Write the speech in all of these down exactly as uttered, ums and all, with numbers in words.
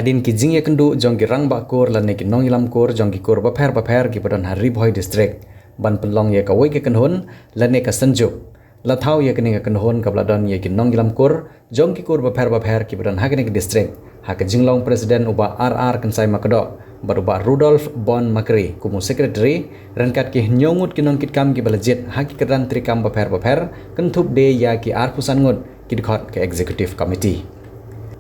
Hadien ki jingïakynduh jong ki rangbah kur lane ki nongïalam kur jong ki kur bapher bapher kiba don ha Ri Bhoi District ban pynlong ïa kawei ka kynhun lane ka synjuk, la thaw ïa kane ka kynhun kaba la don ïa ki nongïalam kur jong ki kur bapher bapher kiba don ha kane ka district, ha ka jinglong president u Bah R R Kynsai Makdoh bad u Bah Rudolf Bon Makri kum u secretary, ryngkat ki hynñiew ngut ki nongkitkam kiba la jied ha ki kyrdan treikam bapher bapher, kynthup de ïa ki arphew san ngut ki dkhot ka executive committee.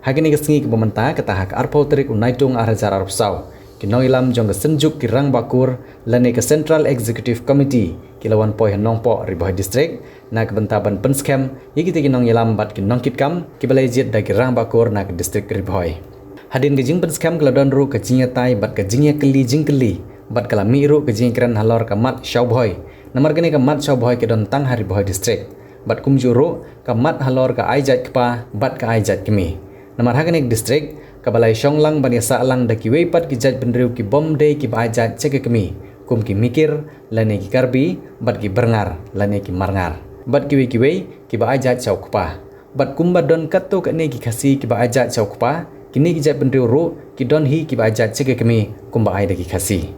Ha kane ka sngi kaba mynta, kata ha ka arphew tarik u Naitung ar hajar arphew saw, ki nongïalam jong ka synjuk ki rangbah kur lane ka Central Executive Committee ki la wan poi ha Nongpoh, Ri Bhoi District, na ka bynta ban pynskhem ïa kita ki nongïalam bad ki nongkitkam kiba la jied da ki rangbah kur na ka district Ri Bhoi. Hadien ka jingpynskhem ka la don ruh ka jingïatai bad ka jingïakylli jingkylli, bad ka la mih ruh ka jingkren halor ka mat shawbhoi. Namar kane ka mat shawbhoi ka don tang ha Ri Bhoi District, bad kumjuh ruh ka mat halor ka ai jait kpa bad ka ai jait kmie. Namar ha kane ka district kaba la ïashong lang ban ïasah lang da kiwei pat ki jait bynriew kibym dei kiba ai jait sha ka kmie, kum ki Mikir lane ki Karbi, bad ki Byrngar lane ki Marngar, bad kiwei kiwei kiba ai jait sha u kpa. Bad kumba don katto katne ki Khasi kiba ai jait sha u kpa, kine ki jait bynriew ruh ki don hi kiba ai jait sha ka kmie kumba ai da ki Khasi.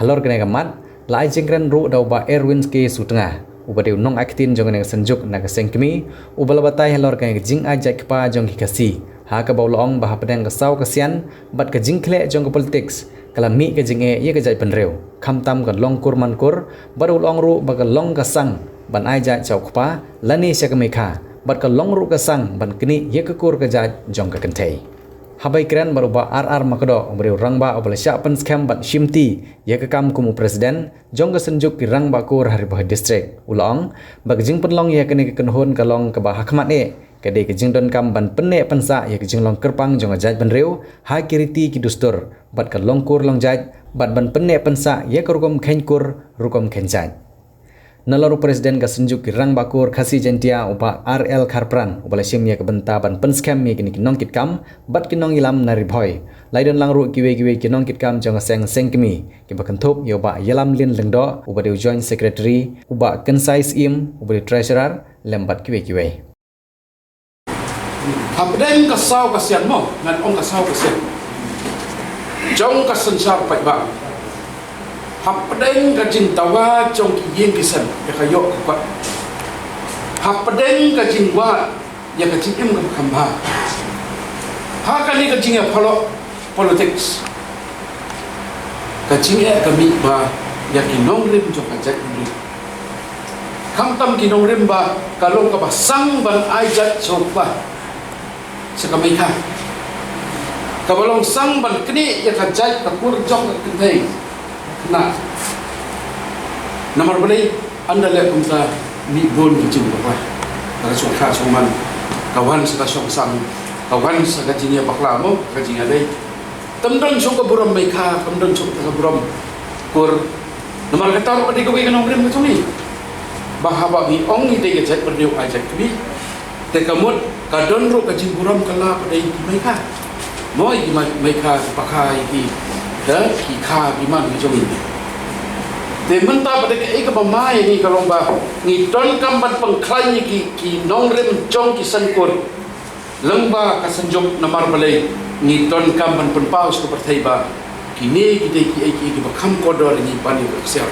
Halor kane ka mat, la ai jingkren ruh da u Bah Erwin K Sutnga, uba dei u nongaktien jong kane ka synjuk na ka seng kmie, uba la batai halor kane ka jingai jait kpa jong ki Khasi, ha kaba u la ong ba hapdeng ka saw ka sian bad ka jingkhleh jong ka politiks, ka la mih ka jingeh ïa ka jait bynriew, khamtam ka long kur man kur, bad u la ong ruh ba ka long ka sang ban ai jait sha u kpa lane sha ka meikha, bad ka long ruh ka sang ban knieh ïa ka kur ka jait jong ka kynthei. Haba ïakren bad u Bah R R Makdoh, uba dei u rangbah uba la shah pynskhem bad shimti ïa ka kam kum u president jong ka synjuk ki rangbah kur ha Ri Bhoi District, u la ong ba ka jingpynlong ïa kane ka kynhun ka long kaba hakhmat eh, ka dei ka jingdonkam ban pynneh pynsah ïa ka jinglong kyrpang jong ka jait bynriew ha ki riti ki dustur bad ka long kur long jait, bad ban pynneh pynsah ïa ka rukom kheiñ kur rukom kheiñ jait. Nalor u president ka synjuk ki rangbah kur Khasi Jaiñtia, u Bah R L Kharpran, uba la shim ïa ka bynta ban pynskhem ïa kine ki nongkitkam bad ki nongïalam na Ri Bhoi, la ïadon lang ruh kiwei kiwei ki nongkitkam jong ka seng seng kmie, kiba kynthup ïa u Bah Ïalamlin Lyngdoh, uba dei u joint secretary, u Bah Kynsai Syiem, uba dei u treasurer, lem bad kiwei kiwei. Hapdeng ka saw ka sian mo, ngan ong ka saw ka sian jong ka synshar paidbah, hapdeng ka jingdawa jong ki ïing ki sem ïa ka ïoh ka kot, hapdeng ka jingwad ïa ka jingim kaba kham bha, ha kane ka jingïaphalok politiks, ka jingeh ka mih ba ïa ki nongrim jong ka jaitbynriew, khamtam ki nongrim ba ka long kaba sang ban ai jait sha u kpa, sha ka meikha, kaba long sang ban knieh ïa ka jait ka kur jong ka kynthei. Na, namar balei? Ynda leh kumta, mih bun ki jingbakla. Ka shongkha shongman, ka wan sha ka shongsang, ka wan sha ka jingïabakla mo, ka jingïadei. Kam don shuh ka burom meikha, kam don shuh ka burom kur. Namar kata ruh ka dei kawei ka nongrim ka jong ngi, ba haba ngi ong ngi dei ka jaitbynriew ai jait kmie, te ka mut ka don ruh ka jingburom ka la pat ïa ki meikha. Mo, ïa ki mei-, meikha, ki pakha, ïa ki, da, ki kha ki man ki jong ngi. Te mynta pat kaei kaba mai ïa ngi ka long ba ngi donkam ban pynkhlaiñ ïa ki, ki nongrim jong ki seng kur lyngba ka synjuk. Namar balei? Ngi donkam ban pynpaw sha ka pyrthei ba kine ki dei kiei kiei kiba kham kordor ïa ngi ban ïa ka ksiar.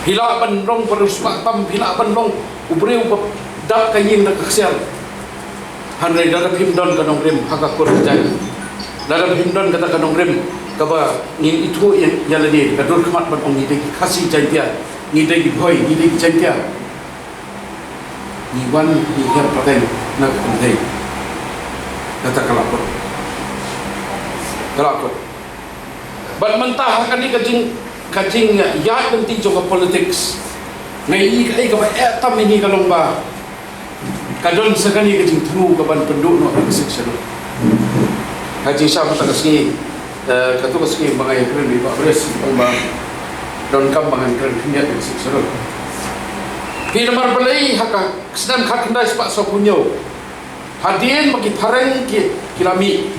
Phi lah ban long ba riewspah tam, phi lah ban long u briew ba dap ka ïing da ka ksiar, hynrei lada phim don ka nongrim ha ka kur ka jait, lada phim don kata ka nongrim kaba ngin ithuh ïa, ïa lade, ka dur khmat ban ong ngi dei ki Khasi Jaiñtia, ngi dei ki Bhoi, ngi dei ki Jaiñtia, ngi wan ngi hiar pateng na ka kynthei, kata ka la kut, ka la kut. Bad mynta ha kane ka jing, ka jingïaid lynti jong ka politiks, nga ïohi kaei kaba eh tam ïa ngi ka long ba ka don sa kane ka jingthmu kaban pynduh noh ïa ka Sixth Schedule. Ka jingshah mynta ka sngi, eh, kato ka sngi ba nga ïakren bad i Bah Bres, ong ba donkam ba ngan kren khyndiat ïa ka Sixth Schedule. Phi, namar balei? Ha ka snem khatkhyndai spah sawphew hynñiew, hadien ba ki phareng ki, ki la mih,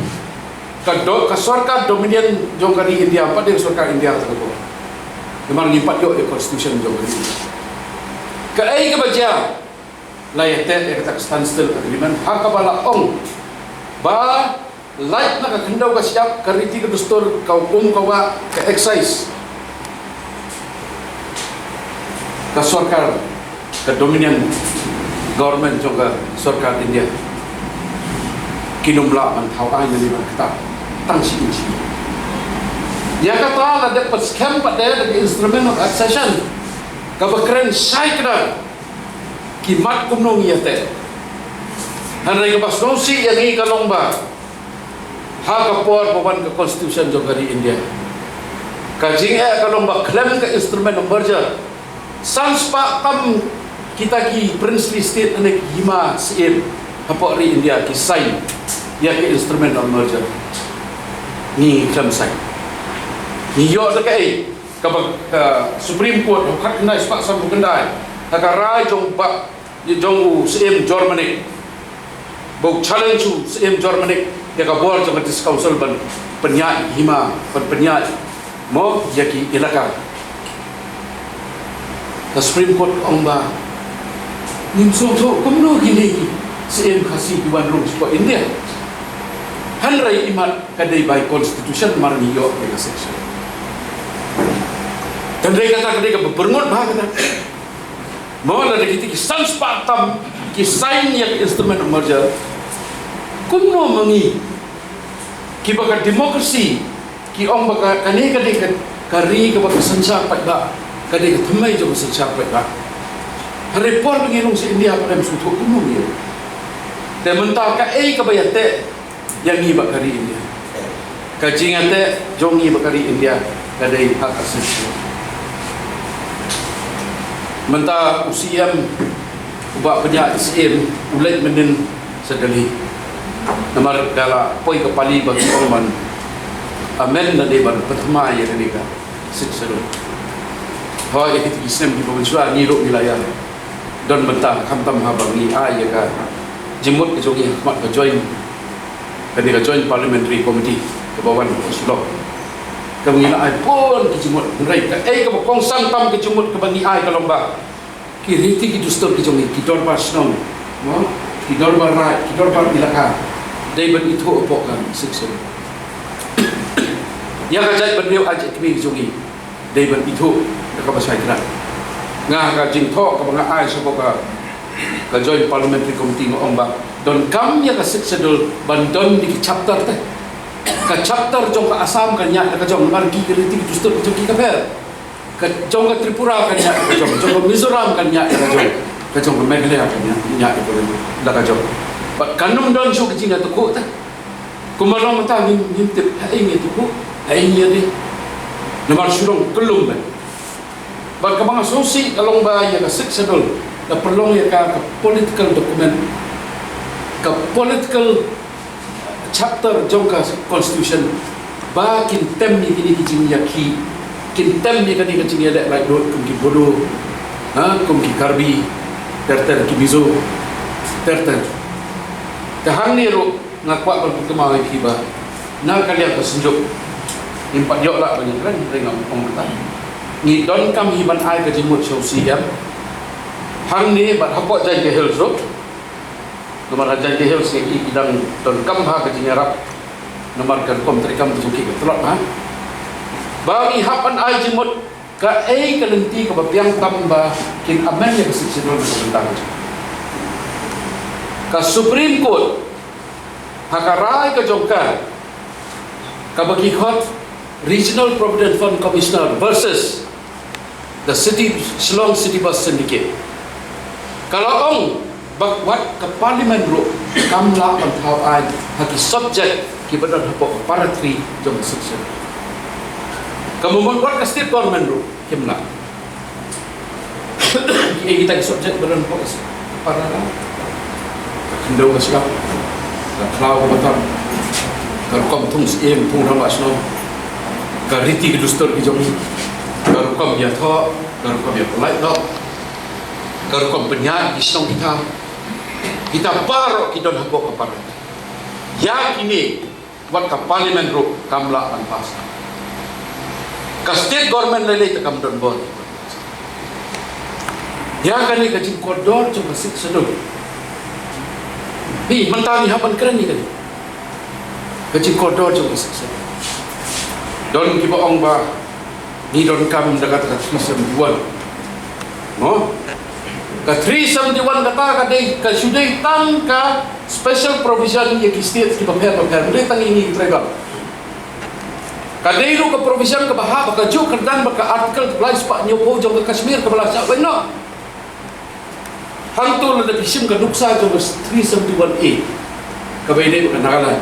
ka do-, ka sorkar Dominion jong ka ri India, ym pat dei ka sorkar India kata ka por. Namar ngim pat ïoh ïa ka constitution jong ka ri India. Kaei kaba jia? La ïateh ïa kata ka Standstill Agreement, ha kaba la ong ba Lait na ka khyndew ka shyiap, ka riti ka dustur, ka hukum ka wah, ka excise, ka sorkar, ka Dominion government jong ka sorkar India, kin ym lah ban thaw aiñ ne ban ktah tang shi inch. Ïa kata la dep pat skhem pat de da ka Instrument of Accession kaba kren shai kdar. Ki mat kumno ngi ïa teh. Hynrei kaba sngewsih ïa ngi ka long ba ha ka por ba wan ka Constitution jong ka ri India, ka jingeh ka long ba khlem ka Instrument of Merger, san spah tam kita ki princely state ne ki hima syiem hapoh ri India ki sign ïa ka Instrument of Merger. Ngi khlem sign. Ngi ïoh da kaei? Kaba ka Supreme Court ha u khatkhyndai spah sanphew khyndai, ha ka rai jong ba, jong u Syiem Germany, ba u challenge u Syiem Germany ïa ka bor jong ka District Council ban pynïaid hima, ban pynïaid mo ïa ki elaka. Ka Supreme Court ong ba ngim sngewthuh kumno kine ki Syiem Khasi ki wan rung sha India. Hynrei imat ka dei by constitution, mar ngi ïoh ïa ka section. Hynrei kata ka dei kaba byrngut bha kata. Mo lada kita ki san spah tam ki sign ïa ka Instrument of Merger, kumno ma ngi kiba ka democracy ki ong ba ka, kane ka dei ka, ka ri kaba ka synshar paidbah, ka dei ka thymmei jong ka synshar paidbah. Hynrei por ba ngi rung sha India pat ym sngewthuh kumno ngi. Te mynta kaei kaba ïateh ïa ngi bad ka ri India? Ka jingïateh jong ngi bad ka ri India ka dei ha ka section. Mynta u Syiem uba pynïaid syiem u leit mynnin sha Delhi. Namar ka la poi ka pali ba ki ong ban amend lane ban pynthymmai ïa kane ka Sixth Schedule. Hooid, ïa kito ki snem kiba mynshuwa ngi ruh ngi la ïa don bynta, khamtam haba ngi ai ïa ka jingmut ka jong ngi ha khmat ka Joint, kane ka Joint Parliamentary Committee kaba wan ha Shillong. Kaba ngi la ai bun ki jingmut, hynrei kaei kaba kongsan tam ka jingmut kaba ngi ai ka long ba ki riti ki dustur ki jong ngi, ki dorbar shnong, mo, ki dorbar raid, ki dorbar elaka, dei ban ithuh hapoh ka Sixth Schedule. Ïa ka jaitbynriew, ïa ka jaitbynriew ki jong ngi dei ban ithuh da kaba shai kdar. Nga ha ka jingthoh kaba nga ai sha ka, ka Joint Parliamentary Committee, nga ong ba donkam ïa ka Sixth Schedule ban don da ki chapter te. Ka chapter jong ka Assam kan ïaid da ka jong, namar ki, ki riti ki dustur ki jong ki ka pher. Ka jong ka Tripura kan ïaid da ka jong, jong ka Mizoram kan ïaid da ka jong, ka jong ka Meghalaya kan ïaid, ïaid da ka jong. Bad kan ym don shuh ka jingïatakhuh te. Kumba long mynta ngim, ngim tip haei ngi ïatakhuh, haei ngi ïadei. Namar shu long kyllum beit. Bad kaba nga sngewsih ka long ba ïa ka Sixth Schedule la pynlong ïa ka, ka political document, ka political chapter jong ka Constitution, ba kin tem ïa kine ki jingïakhih, kin tem ïa kane ka jingïaleh laitluid kum ki Bodo, ha, kum ki Karbi, ter ter, ki Mizo, ter ter. Te hangne ruh nga kwah ban pynkynmaw ïa phi ba na ka liang ka Synjuk ngim pat ïoh lah ban ïakren, hynrei nga ong mynta ngi donkam hi ban ai ka jingmut sha u Syiem hangne bad hapoh Jaintia Hills ruh. Namar ha Jaintia Hills ngi, ki dang donkam bha ka jingïarap, namar ka rukom treikam ka jong ki ka tlot bha. Ba ngi hap ban ai jingmut kaei ka lynti kaba biang tam ba kin amend ïa ka Sixth Schedule na ka bynta ka jong ka Supreme Court. Ha ka rai ka jong ka, kaba ki khot Regional Provident Fund Commissioner versus the City, Shillong City Bus Syndicate, ka la ong ba wat ka Parliament ruh kam lah ban thaw aiñ ha ki subject kiba don hapoh ka para three jong ka Sixth Schedule. Ka mut wat ka State Government ruh kim lah. Kiei kita ki subject ba don hapoh ka para, ka khyndew ka shyiap, ka khlaw ka btham, ka rukom thung syiem, thung rangbah shnong, ka riti ka dustur ki jong ngi, ka rukom ïathoh, ka rukom ïa pynlait noh, ka rukom pynïaid ki shnong ki thaw. Kita baroh ki don hapoh ka para. Ïa kine wat ka Parliament ruh kam lah ban pass. Ka State Government lei lei te kam don bor. Ïa kane ka jingkordor jong ka Sixth Schedule, phi, mynta ngi hap ban kren ïa kane. Ka jingkordor jong ka session. Don kiba ong ba ngi donkam da kata ka three seventy-one. No? Ka three seventy-one kata ka dei, ka shu dei tang ka special provision ïa ki state kiba pher ba pher, ym dei tang ïa ngi ki tribal. Ka dei ruh ka provision kaba hap, ba ka juh kyrdan bad ka article kaba lai spah hynñiew phew jong ka Kashmir kaba la shah weng noh. Hangto lada phi shim ka nuksa jong ka three seventy-one A kaba ïadei bad ka Nagaland,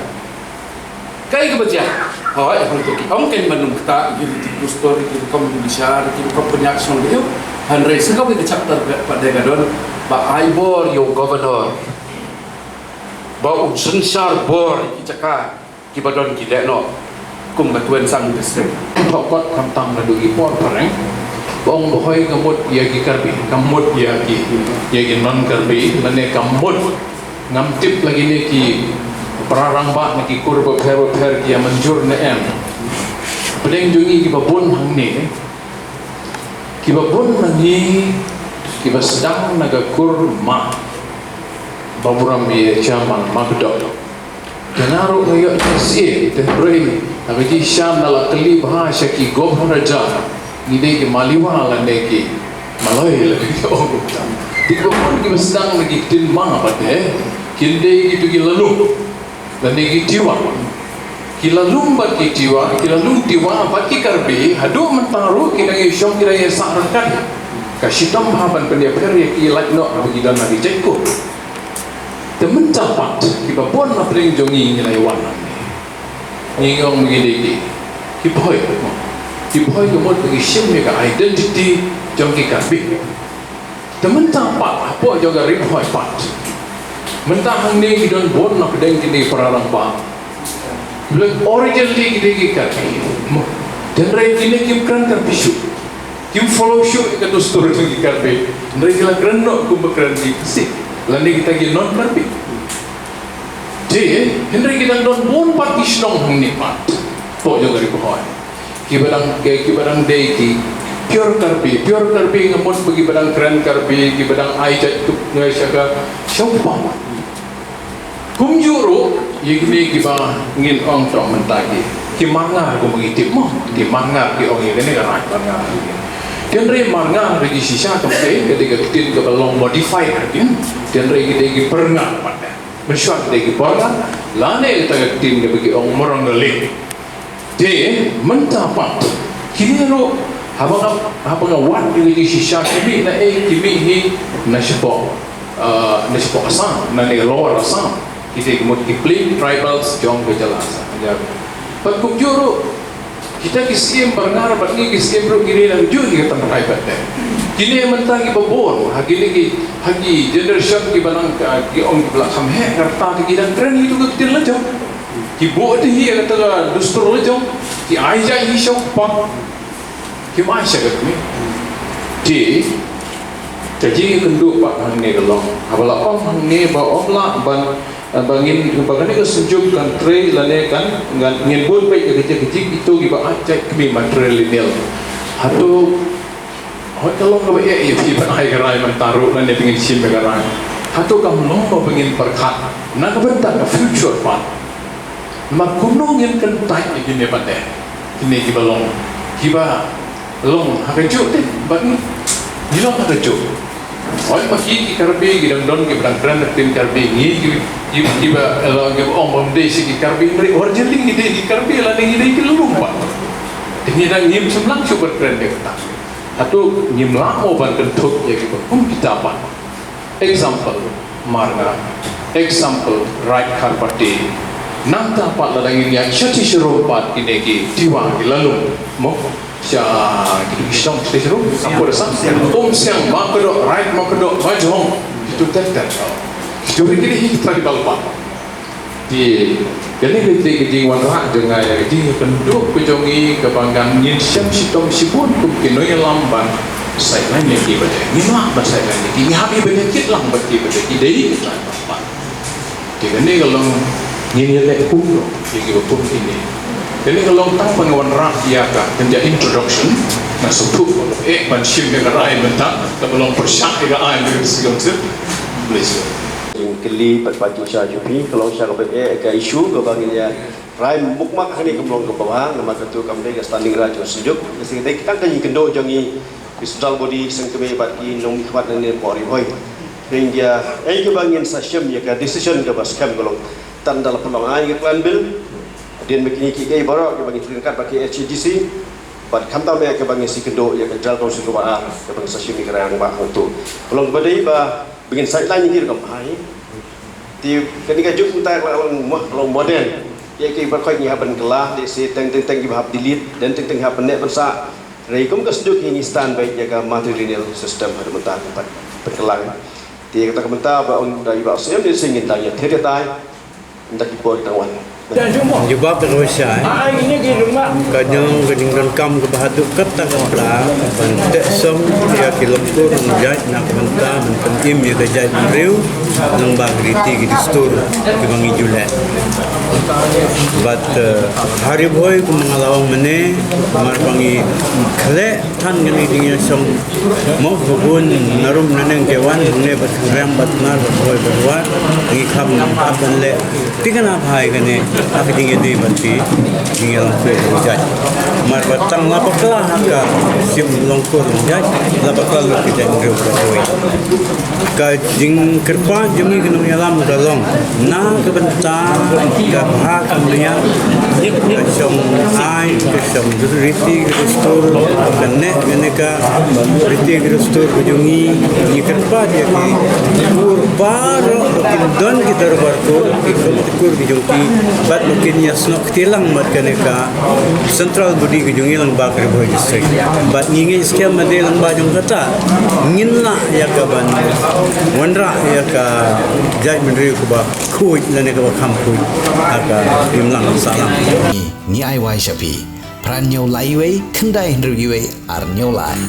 kaei kaba jia? Hooid, hangto ki ong kein ban ym ktah ïa ki riti dustur, ïa ki rukom bishar, ïa ki rukom pynïaid shnong, ïa. Hynrei sa kawei ka chapter pat de ka don ba ai bor ïa u governor ba un synshar bor ïa ki jaka kiba don ki leh noh kum ka twenty-seven district. Thoh kot khamtam naduh ki por phareng, ba ong ba hooid ka mut ïa ki Karbi, ka mut ïa ki, ïa ki non Karbi, lane ka mut, ngam tip la kine ki para rangbah na ki kur bapher bapher ki ïa mynjur ne em. Pdeng jong ngi kiba bun hangne, kiba bun na ngi kiba sdang na ka kur ma Baburam ïa Chairman Makdok. Te nga ruh nga ïoh jingsngewsih, te hynrei ha ka jingshisha nga la kylli bha sha ki Governor Raja, ngi dei ki maliwa lane ki maloi, la ki ong kumta. Te kiba bun kiba sdang na ki ktien ma pat, eh, kin dei kito ki Lalum lane ki Tiwa. Ki Lalum bad ki Tiwa, ki Lalum Tiwa bad ki Karbi, haduh mynta ruh ki dang ïashong, ki dang ïasah ryngkat. Ka shitom bha ban pynïapher ïa ki, lait noh haba ki don ha ki jait kur. Te mynta pat kiba bun na pdeng jong ngi ngi la ïa wan hangne, ngi ong ma ngi dei ki, ki Bhoi, ki Bhoi ka mut ba ngi shim ïa ka identity jong ki Karbi. Te mynta pat hapoh jong ka Ri Bhoi pat, mynta hangne ngi don bun na pdeng kine para rangbah. Lada originally ki dei ki Karbi, mo, hynrei kine kim kren Karbi shuh, kim follow shuh ïa ka dustur jong ki Karbi. Hynrei ki la kren noh kumba kren ki Khasi lane kita ki non Karbi. Te hynrei ki dang don bun pat ki shnong hangne pat hapoh jong ka Ri Bhoi, kiba dang, kiba dang dei ki pure Karbi. Pure Karbi nga mut ba kiba dang kren Karbi, kiba dang ai jait, ki ngai sha ka, sha u kpa. Kumjuh ruh ïa kine kiba ngin ong tang mynta ki, ki Marngar, kumba ngi tip mo, ki Marngar ki ong ïa kane ka raid Marngar. Hynrei Marngar ha ka jingshisha kam dei, ka dei ka ktien kaba long modified ktien. Hynrei ki dei ki Parngar pat. Mynshuwa ki dei ki Parngar, lane kata ka ktien kaba ki ong Marongali. Te mynta pat kine ruh, haba nga, haba nga wad ïa ka jingshisha, ki mih na ei? Ki mih hi na shapoh, ah, na shapoh Assam, na ne Lower Assam. Ki dei ka mut ki Plain Tribals jong ka jylla Assam. Ïa. Bad kumjuh ruh kita ki Syiem Marngar bad ngi ki Syiem ruh ngi dei nangjuh ïa ka tynrai pat de. Kine mynta kiba bun ha kine ki, ha ki generation kiba nang, ah, ki ong kiba la kham heh ka rta, te ki dang kren hi ïa ka ktien la jong. Ki buh te hi ïa kata ka dustur la jong, ki ai jait hi sha u kpa, kim ai sha ka kmie. Te ka jingïakynduh pat hangne ka long, haba la ong hangne ba ym lah ban, ba ngin, ba kane ka synjuk kan trei lane kan, ngan, ngin bun beit ïa ka jing, ka jingkito kiba ai jait kmie, matrilineal. Hato Hooid, ka long kaba eh ïa phi ban ai ka rai mynta ruh lane ba ngin shim ïa ka rai. Hato kam long ba ngin pyrkhat na ka bynta ka future pat? Namar kumno ngin kyntait ïa kine pat de, kine kiba long, kiba long ha kajuh de bad ngi, ngi long ha kajuh. Hooid, ma ki, ki Karbi ki dang don kiba dang kren ktien Karbi, ngi ki, ki, kiba long, kiba ong bym dei sha ki Karbi, hynrei originally ngi dei ki Karbi lane ngi dei ki Lalum pat. Te ngi dang, ngim shym lang shuh ban kren de kata. Hato ngim lah mo ban kynthup ïa kiba kum kita pat? Example, Marngar. Example, Raid Kharpate. Nangta pat lada ngin ïaid sha Tisharum pat, kine ki Tiwa, ki Lalum, mo, sha ki, ki shnong Tisharum, Umsiang, Makdoh, Raid Makdoh, Bajong, kitu ter ter. Kitu ri kine hi kita di Balpa. Te kane ka dei ka jingwanrah jong nga ïa ka jingïakynduh ka jong ngi kaba ngan, ngin shem shitom shibun kum ki nongïalam ban sideline ïa ki ba dei. Ngim lah ban sideline ïa ki, ngi hap ïa ban ïakit lang bad ki ba dei, ki dei ki trai ban. Te kane ka long, ngin ïaleh kumno ïa kiba kum kine. Kane ka long tang ban wanrah ïa ka, kan ïa introduction, nga sngewthuh ba eh ban shim ïa ka rai mynta, kaba long pyrshah ïa ka aiñ ïa ka District Council. Please. Kylli pat ba ki sha U P, ka long sha kaba eh ka issue kaba ngin ïa Rai mukmak hangne kam long kaba bha namar katu kam dei ka standing right jong seng juk. Ka seng dei tang ka jingkynduh jong ngi ki central body seng kmie bad ki nongmihkhmat hangne hapoh Ri Bhoi. Hynrei ïa ei kaba ngin sa shim ïa ka decision kaba skhem ka long tang da la pynlong ai ka plan bill. Hadien ba kine kiei kiei baroh kiba ngi trei ryngkat bad ki H A D C bad khamtam ïa kaba ngi sa kynduh ïa ka General Council kaba ar kaba ngi sa shim ïa ka rangbah hangtu. Ka long kaba dei ba ba ngin sa ïaid lane ïa ki rukom bha hi. Te kane ka juk mynta ka long mo-, ka long modern. Ïa ki baroh khoit ngi hap ban kylla, lehse teng teng teng kiba hap delete, don teng teng hap ban leh ban sah. Hynrei kum ka seng juk ngi stand by ïa ka matrilineal system haduh mynta ngi pat ban kylla. Te kata ka mynta ba ong da i Bah Syiem, lehse ngin dang ïathir ïatai. Ynda ki por ki dang wan. Jubab da kaba shai. Ka jong ka jingdonkam kaba haduh katta katta ban teh song ïa ki longkur longjaid na ka bynta ban pynim ïa ka jaitbynriew lyngba ki riti ki dustur kiba ngi ju leh. Bad, eh, ha Ri Bhoi kumba nga la ong mynne, mar ba ngi khleh than kane ka jingïasong mo, ba bun na rum na neng ki wan, hangne bad Khynriam bad Pnar bad Bhoi bad War, ngi kham hap ban leh thikna bha ïa kane ha ka jingïadei bad ki jingïalang khuid jait. Mar ba tang la bakla ha ka shim longkur longjaid, la bakla lut ka jaitbynriew ka Ri Bhoi. Ka jingkyrpad jong ngi ki nongïalam ka long na ka bynta ka bha ka maian, ka shong ai, ka shong riti ka dustur, ka neh ka neka riti ka dustur ka jong ngi, ngi kyrpad ïa ki kur baroh ba kin don ki dorbar kur, ki kur ki jong ki, bad ba kin ïasnoh kti lang bad kane ka central body ka jong ngi lyngba ka Ri Bhoi District. Bad ngi ngeit skhem ba dei lyngba jong kata ngin lah ïa ka ban wanrah ïa ka jaitbynriew kaba khuid lane kaba kham khuid ha ka imlang sahlang. Ngi, ngi ai wai sha phi. Phra hynñiew lai wei, khyndai hynriew wei, ar hynñiew lai.